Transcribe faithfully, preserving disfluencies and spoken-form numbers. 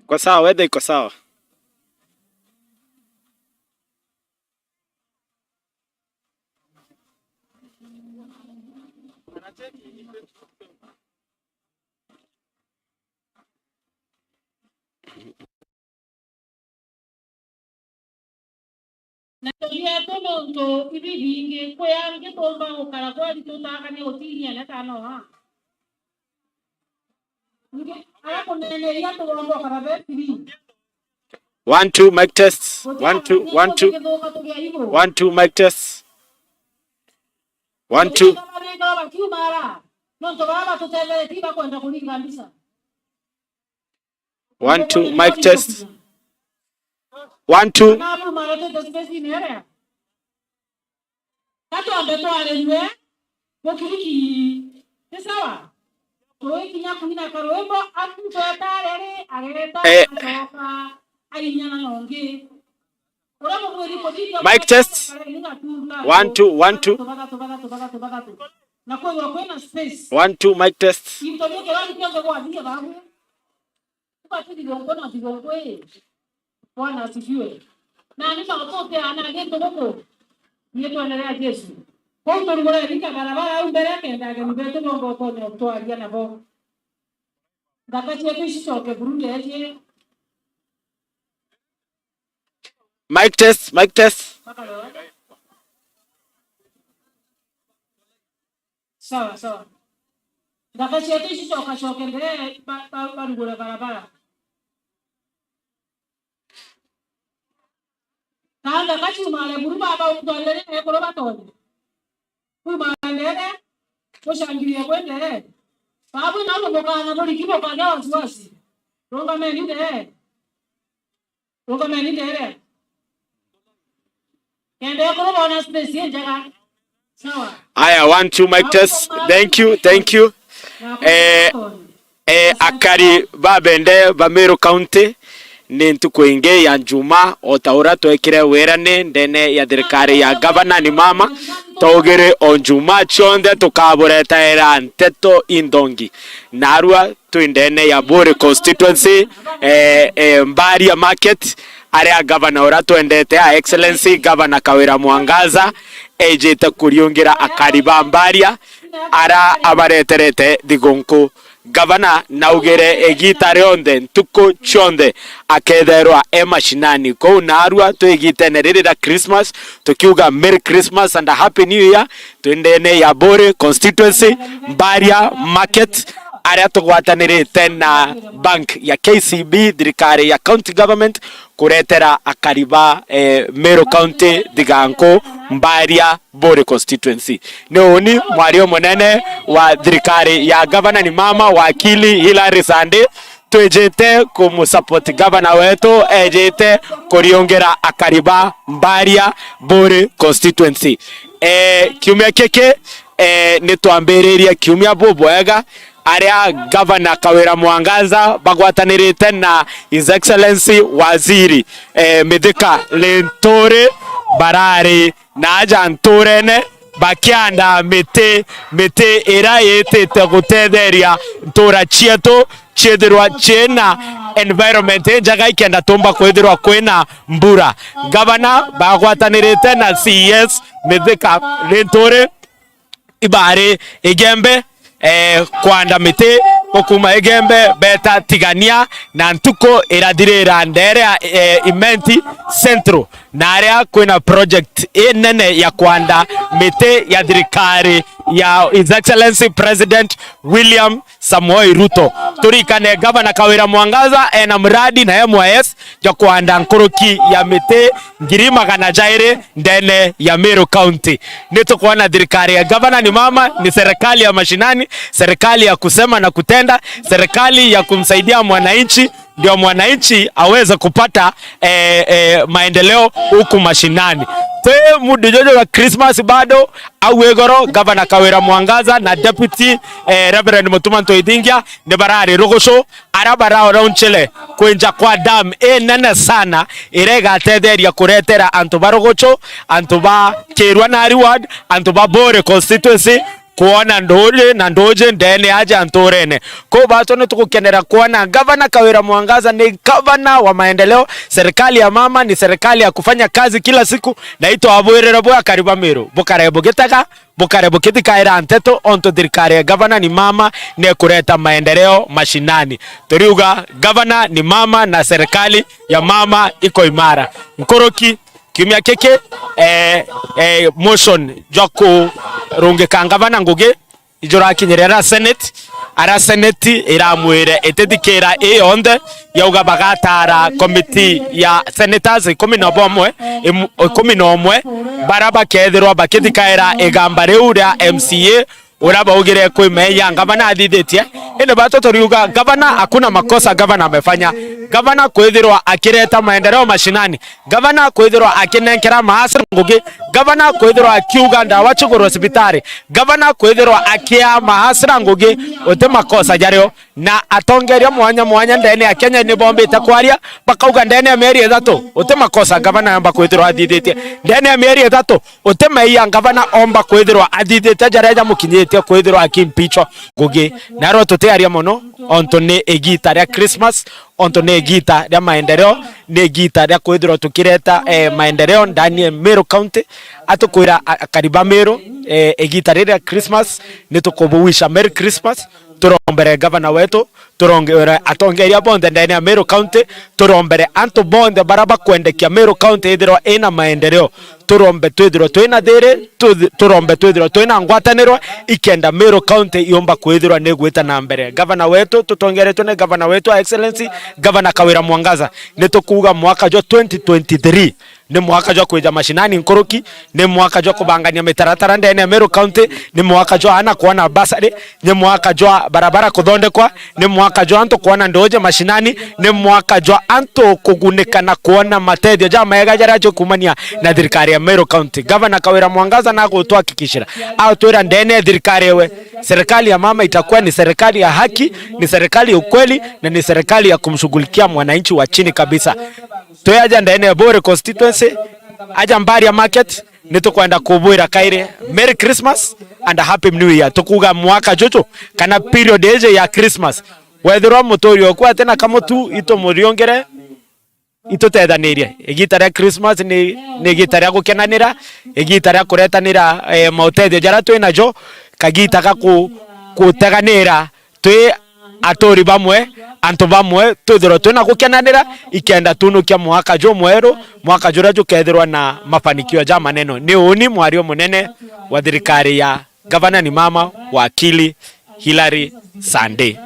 Iko sawa, weather iko sawa. Na turi etu nontu ibi bingi, kwi angi tuumba gukara kweri tutakania utinia leta noa. Ngi-, ara kuneneria tugomba ukara be free. One, two, mic test. One, two, one, two. One, two, mic test. One, two. Bakiumara, nontu baba batutetheretie bakwenda kuringa mbica. One, two, mic test. One, two. Ka twambe twarirue, mukiriki, ni sawa? Tugikinya kuina karwimbo, amu tweta riri, ageta, eh, acoka, ainyana nongi. Mic test. One, two, one, two. Na kwithirwa kwina space. One, two, mic test. Into bia kirandi kionthe gwathie babu. Tuka tu thigongo na thigongo ii. Bwana asifiwe. Na ni maotote ana gintu guku. Ni twenderea Jesu. Kwou turugureni kabarabara au mbere kenda ageni betu bomba utonya utwaria nabo. Nthaka cietu ici coke buru ndeerie. Mic test, mic test. Sawa, sawa. Nthaka cietu ici coka coke mbere ba-, ba-, barugure barabara. Ka nthaka ciumare buru baba utwarire ekuru batonye. Kuma ndere, tucangiririe kwi ndere. Babu na ndo mukana muriki mukagea wasiwasi. Rungameni ndere. Rungameni ndere. Kenda ekuru bona space injega. Sawa. Aya, one, two, mic test. Thank you, thank you. Eh, Eh, akari ba bende ba Meru County, ni ntuku ingi ya Njumaa, o ta uria twekire wirane ndene ya thirikari ya gavana ni mama, twaugire o Njumaa cionthe tukaburetaera nteto inthongi. Narua twi ndene ya Buuri constituency, eh, eh, Mbaria Market, aria gavana uria twendete, Her Excellency Gavana Kawira Mwangaza, ejite kuriungira akari ba Mbaria, ara abareterete thigunku. Gavana naugire igiita rionthe, ntuku cionthe, akethairwa e mashinani. Kou naarua twi igiitene riri ria Christmas, tukiuga Merry Christmas and a Happy New Year, twi ndene ya Buuri constituency, Mbaria Market, aria tugwatanirite na bank ya K C B, thirikari ya county government, kuretera akari ba, eh, Meru County thiganku Mbaria Buuri constituency. Ni uni mwario munene wa thirikari ya gavana ni mama wakili Hilary Sande, twijite kumusupport gavana wetu, ejite kuriungira akari ba Mbaria Buuri constituency. Eh, kiumia kiki, eh, ni twambiririe kiumia bubwega, aria Gavana Kawira Mwangaza bagwatanirite na His Excellency Waziri, eh, Mithika Linturi barari na aja nturene bakianda miti, miti ira yitite gutetheria ntura cietu ciithirwa ciina environment injega ikenda tumba kwithirwa kwina mbura. Gavana bagwatanirite na C E S Mithika Linturi, ibari Igembe, eh, kwanda miti, gukuma Igembe beta Tigania, na ntuku irathirira ndere ya, eh, Imenti Central, na aria kwina project inene ya kwanda miti ya thirikari ya His Excellency President William Samoei Ruto. Turikane Gavana Kawira Mwangaza ena mradi na M Y S ja kwanda nkuruki ya miti ngiri magana jairi ndene ya Meru County. Ni tukwona thirikari ya gavana ni mama, ni serikali ya mashinani, serikali ya kusema na kutenda, serikali ya kumsaidia mwananchi, ndio mwananchi aweze kupata, eh, eh, maendeleo huku mashinani. Twi mudu jojo wa Christmas bado, au igoro, Gavana Kawira Mwangaza na Deputy, eh, Reverend Mutuma Ntoithingia ni barari rugucu, ara baraoraunchire kwinja kwa dam inene sana, ira igatetheria kuretera antu ba Ruguchu, antu ba Kirwa na Reward, antu ba Buuri constituency, kuona nduuji na nduuji ndene aja nturene. Kwou batwe ni tugukenera kuona Gavana Kawira Mwangaza ni gavana wa maendeleo. Serikali ya mama ni serikali ya kufanya kazi kila siku, na itwabwirire bwa akari ba Meru, bukare bugitega, bukare bukithikaira nteto, ontu thirikari ya gavana ni mama ni ikureta maendeleo mashinani. Turiuga gavana ni mama na serikali ya mama iko imara. Nkuruki kiumia kiki, eh, eh, motion jwa kurungika ngavana ngugi ijurakinyire ara Senate, ara Senate iramwire itithikira i yonthe, yauga bagatara komiti ya senators ikumi na bomwe, im-, ikumi na umwe, bara bakethirwa bakithikaira igamba riu ria M C A, uria baugire kwi meeyia ngavana athithitie. Indi batwe turiuga gavana hakuna makosa gavana amefanya. Gavana kwithirwa akireta maendeleo mashinani, gavana kwithirwa akinenkera maasira ngugi, gavana kwithirwa akiuga ndawa cigurwe cibitari, gavana kwithirwa akia maasira ngugi, uti makosa jario. Na atongeria mwanya mwanya ndene ya Kenya ni bombite kwaria, bakauga ndene ya mieri ithatu, uti makosa gavana yomba kwithirwa athithitie. Ndene ya mieri ithatu, uti meeyia ngavana omba kwithirwa athithitie jaria jamukinyitie kwithirwa akimpichwa ngugi. Narua tutiaria mono, ontu ni igiita ria Christmas, ontu ni igiita ria maendeleo, ni igiita ria kwithirwa tukireta, eh, maendeleo ndani ya Meru County. Atukwira a-, akari ba Meru, eh, igiita riri ria Christmas, ni tukubuwisha Merry Christmas, turombere gavana wetu, turombere atongeria bonthe ndene ya Meru County, turombere antu bonthe bara bakwendekia Meru County ithirwa ina maendeleo. Turombe twithirwa twina thiri, tuthi-, turombe twithirwa twina ngwataniro, ikenda Meru County yumba kwithirwa ni igwita na mbere. Gavana wetu, tutongeretwe ni gavana wetu, Her Excellency Gavana Kawira Mwangaza, ni tukuuga mwaka jwa twenty twenty-three ni mwaka jwa kwija mashinani nkuruki, ni mwaka jwa kubangania mitaratara ndene ya Meru County, ni mwaka jwa ana kwona bursary, ni mwaka jwa barabara kuthondekwa, ni mwaka jwa antu kwona nduuji mashinani, ni mwaka jwa antu kugunika na kwona matethio jamega jaria jukumania na thirikari ya Meru County. Gavana Kawira Mwangaza nagutwakikishira, atwira ndene ya thirikari ewe, serikali ya mama itakuwa ni serikali ya haki, ni serikali ya ukweli, na ni serikali ya kumshughulikia mwananchi wa chini kabisa. Twi aja ndene ya Bore constituency, aja Mbaria market, ni tukwenda kubwira kairi Merry Christmas and a Happy New Year. Tukuuga mwaka juju kana period iji ya Christmas, wethirwa muturi oku atina kamutu, itumuriungire, itutethanirie. Igiita ria Christmas ni, ni igiita ria gukenanira, igiita ria kuretanira, eh, mautethio jaria twi najo, kagiita ga ku-, guteganira twi aturi bamwe, antu bamwe, twithirwe twina gukenanira, ikenda tunukia mwaka jumweru, mwaka juria jukethirwa na mafanikio ja maneno. Ni uni mwario munene wa thirikari ya gavana ni mama wakili Hilary Sunday.